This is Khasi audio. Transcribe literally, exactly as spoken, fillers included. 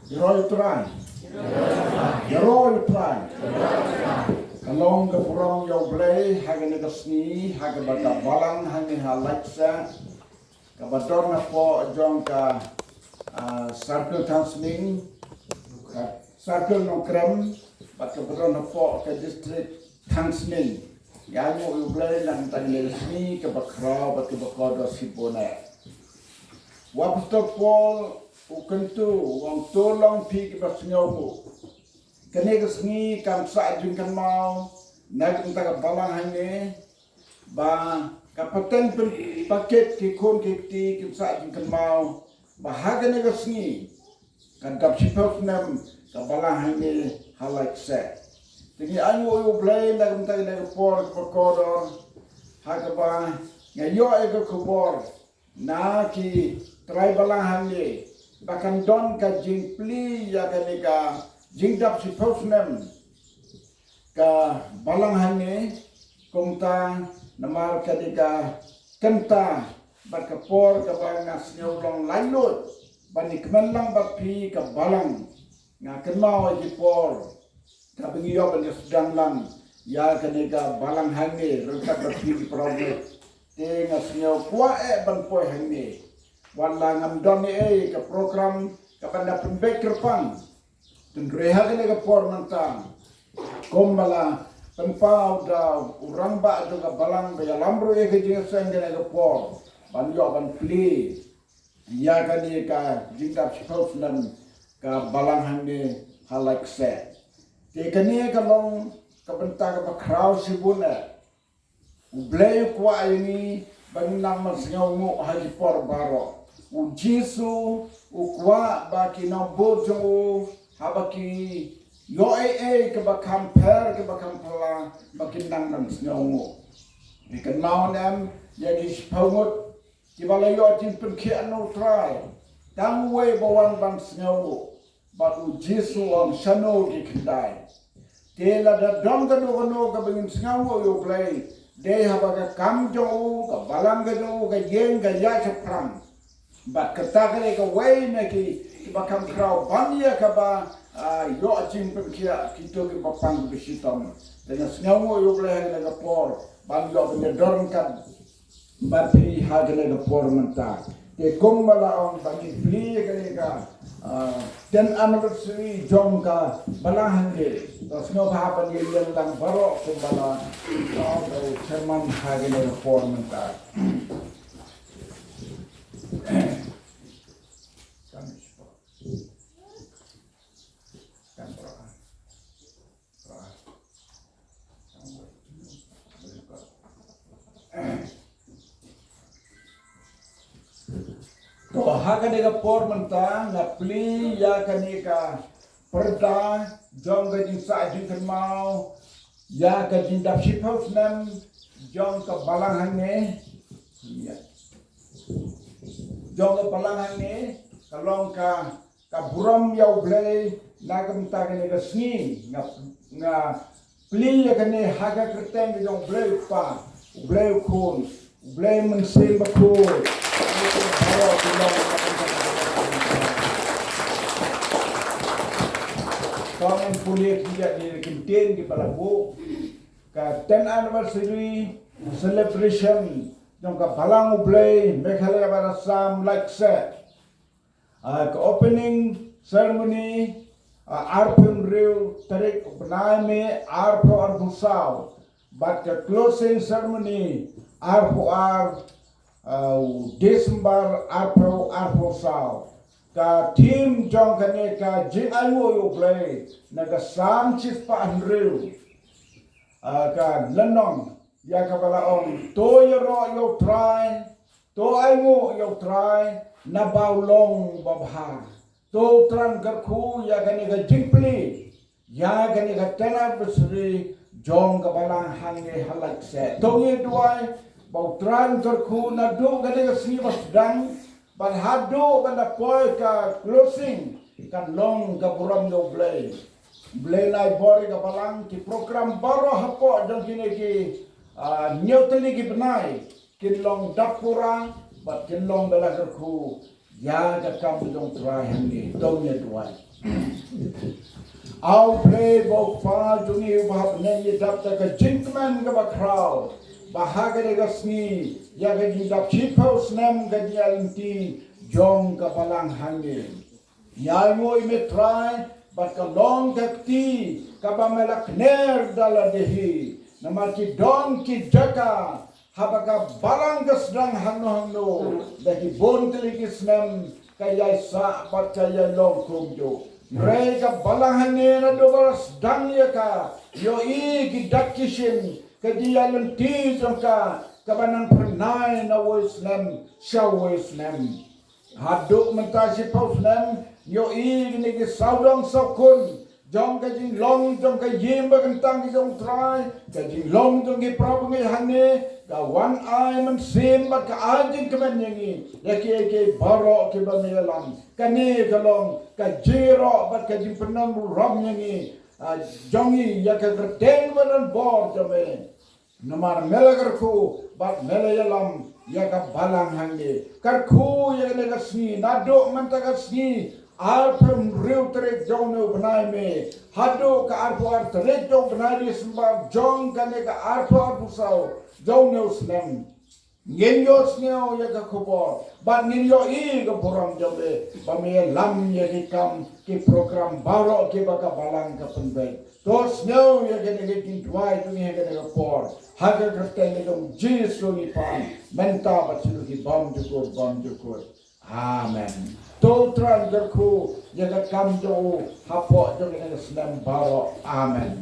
Ïaroh ïa u Trai. Ïaroh ïa u Trai. Ka long ka burom ïa U Blei ha kane ka sngi, ha kaba ka balang hangne ha Laitsoh, kaba don hapoh jong ka, ah, Circle Thangsming, ka Circle Nongkrem, bad kaba don hapoh ka District Thangsming. Ïa ngi U Blei na ka bynta kane ka sngi kaba khraw bad kaba kordor shibun eh. U Apostol Paul u kyntu, u ong to long phi kiba sngewnguh. Kane ka sngi kam sah jingkynmaw na ka bynta ka balang hangne, ba ka pateng pynpaket ki khun ki kti kim sah jingkynmaw ba ha kane ka sngi ka dap shiphew snem ka balang hangne ha Laitsoh. Te ngi ainguh ïa U Blei na ka bynta kane ka por kaba kordor, ha kaba nga ïoh ïa ka khubor na ki trai balang hangne ba kan don ka jingplie ïa kane ka jingdap shiphew snem ka balang hangne. Kumta namar kane ka kynta bad ka por kaba nga sngew long laitluid ban ïakmen lang bad phi ka balang. Nga kynmaw ïa ki por kaba ngi ïoh ban ïasdang lang ïa kane ka balang hangne ryngkat bad phi ki para bangeit. Te nga sngew kwah eh ban poi hangne, wat la ngam don ei ei ka program kaban da pynbeit kyrpang. Hynrei ha kane ka por mynta, kumba la pynpaw da u rangbah jong ka balang ba ïalam ruh ïa ka jingïaseng kane ka por ban ïoh ban plie ïa kane ka jingdap shiphew snem ka balang hangne ha Laitsoh. Te kane ka long ka bynta kaba khraw shibun eh. U Blei u kwah ïa ngi ba ngin nang ban sngewnguh ha ki por baroh. U Jisu u kwah ba ki nongbud jong u, haba ki ïoh ei ei kaba kham pher kaba kham phylla, ba kin nang ban sngewnguh. Ngi kynmaw ne em ïa ki shiphew ngut kiba la ïoh jingpynkhiah na U Trai? Tang uwei ba wan ban sngewnguh. Bad U Jisu u ong, shano ki khyndai? Te lada don kano kano kaba ngin sngewnguh ïa U Blei, dei haba ka kam jong u, ka balang ka jong u ka ïeng ka ïaid shaphrang. Bad kata ka dei kawei na ki, kiba kham khraw ban ïa kaba, ah, ïoh jingpynkhiah, kito kiba pang kiba shitom. Te nga sngewnguh ïa U Blei ha kane ka por ban ïoh ban ïadon ryngkat bad phi ha kane ka por mynta. Te kumba la ong ba ngi plie kane ka, ah, ten anniversary jong ka balang hangne. To sngewbha ban ïa ïeng lang baroh kumba la ong da u chairman ha kane ka por mynta. To, ha kane ka por mynta nga plie ïa kane ka pyrda jong ka jingsah jingkynmaw ïa ka jingdap shiphew snem jong ka balang hangne. Jong ka balang hangne ka long ka ka burom ïa U Blei na ka bynta kane ka sngi. Nga, nga plie ïa kane ha ka kyrteng ka jong U Blei U Kpa, U Blei U Khun, U Blei Mynsiem Bakhuid. Tang pule ki ïa ki ktien kiba la buh ka ten anniversary celebration jong ka Balang U Blei Meghalaya bad Assam Laitsoh. Ah, ka opening ceremony, ah, arphew hynriew tarik u bnai May arphew arphew saw. Bad ka closing ceremony arphew ar, ah, u December arphew arphew saw. Ka theme jong kane ka jingainguh ïa U Blei na ka Salm shispah hynriew, ah, ka lynnong ïa kaba la ong, to ïaroh ïa U Trai, to ainguh ïa U Trai, naba u long babha. To thrang kyrkhu ïa kane ka jingplie ïa kane ka ten anniversary jong ka balang hangne ha Laitsoh. To ngin duwai ba U Trai un kyrkhu naduh kane ka sngi ba sdang, bad haduh ban da poi ka closing, kan long ka burom ïa U Blei. Blei un ai bor ïa ka balang, ki program baroh hapoh jong kine ki, ah, hynñiew tylli ki bnai kin long dap pura bad kin long ba la kyrkhu. Ïa ka kam jong Trai hangne, to ngin duwai. A U Blei ba u Kpa jong ngi uba ha bneng, ngi dap da ka jingkmen kaba khraw ba ha kane ka sngi, ïa ka jingdap shiphew snem ka jingïaid lynti jong ka balang hangne. Ïa ngi, me Trai, bad ka long ka kti kaba me la kner da lade hi. Namar ki don ki jaka haba ka balang ka sdang hangno hangno da ki bun tylli ki snem ka ïai sah bad ka ïai long kumjuh. Hynrei ka balang hangne naduh ba la sdang ïa ka, ïohi ki dak ki shin ka jingïaid lynti jong ka, kaba nang phyrnai na uwei u snem sha uwei u snem. Haduh mynta shiphew snem, ïohi kine ki sawdong sawkun jong ka jinglong jong ka ïing ba kyntang ka jong Trai, ka jinglong jong ki para bangeit hangne, ka wan ai mynsiem bad ka ai jingkmen ïa ngi, ïa kiei kiei baroh kiba me ïalam. Kane ka long ka jingïaroh bad ka jingpyndonkam ïa ngi, ah, jong ngi ïa ka kyrteng ba don bor jong me. Namar me la kyrkhu bad me la ïalam ïa ka balang hangne. Kyrkhu ïa kane ka sngi, naduh mynta ka sngi, arphew hynriew tarik jong une u bnai May, haduh ka arphew ar tarik jong u bnai December jong kane ka arphew arphew saw jong une u snem. Ngin ïohsngew ïa ka khubor bad ngin ïohi ka burom jong me ba me ïalam ïa ki kam ki program baroh kiba ka balang ka pynbeit. To sngew ïa kane ka jingduwai jong ngi ha kane ka por, ha ka kyrteng ka jong Jisu ngi pan, mynta bad shaduh ki bymjukut bymjukut. Amen. To Trai kyrkhu ïa ka kam jong u hapoh jong kane ka snem baroh. Amen.